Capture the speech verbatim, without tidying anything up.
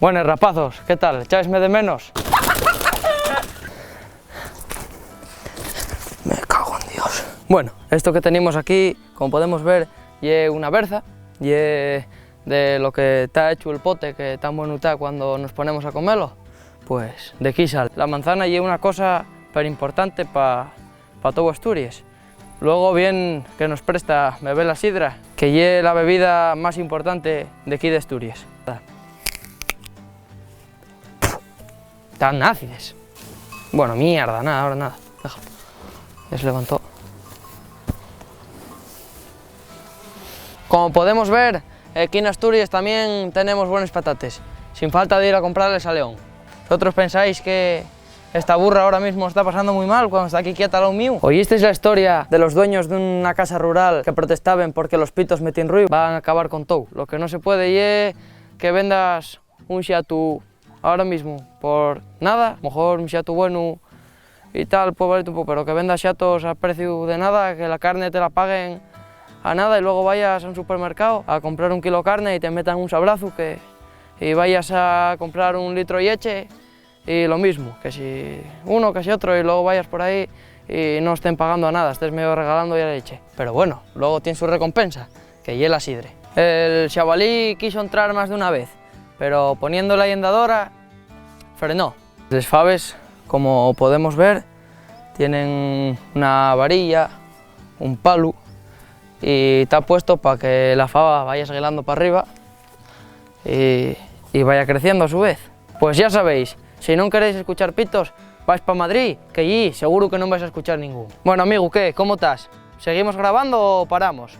Bueno, rapazos, ¿qué tal? ¿Echáisme de menos? Me cago en Dios. Bueno, esto que tenemos aquí, como podemos ver, ye una berza, ye de lo que ta hechu el pote, que tan bueno ta cuando nos ponemos a comelo. Pues, de aquí sal. La manzana ye una cosa perimportante pa, pa tou Asturies. Luego vien que nos presta beber la sidra, que ye la bebida más importante d'equí d'Asturies. Tan ácides. Bueno, mierda, nada, ahora nada. Deja. Ya se levantó. Como podemos ver, aquí en Asturies también tenemos buenes patates, sin falta de ir a comprarles a León. ¿Vosotros pensáis que esta burra ahora mismo está pasando muy mal cuando está aquí quieta al lado mío? ¿Oyisteis la historia de los dueños d'una casa rural que protestaben porque los pitos metíen ruiu? Van a acabar con tou. Lo que no se puede ye que vendas un xatu ahora mismo por nada, mejor un xatu bueno y tal, puede valer un poco, pero que vendas xatos a preciu de nada, que la carne te la paguen a nada y luego vayas a un supermercado a comprar un kilo de carne y te metan un sabrazu, que, y vayas a comprar un litro de lleche y lo mismo, que si uno, que si otro, y luego vayas por ahí y no estén pagando a nada, estés medio regalando ya la leche. Pero bueno, luego tiene su recompensa, que ye la sidre. El xabalí quiso entrar más de una vez, pero poniéndola ahí en dadora, frenó. Les faves, como podemos ver, tienen una varilla, un palu, y ta puesto pa que la fava vaya esguilando pa arriba y, y vaya creciendo a su vez. Pues ya sabéis, si non queréis escuchar pitos, vais pa Madrid, que allí seguro que non vais a escuchar ningún. Bueno, amigu, ¿qué? ¿Cómo tas? ¿Seguimos grabando o paramos?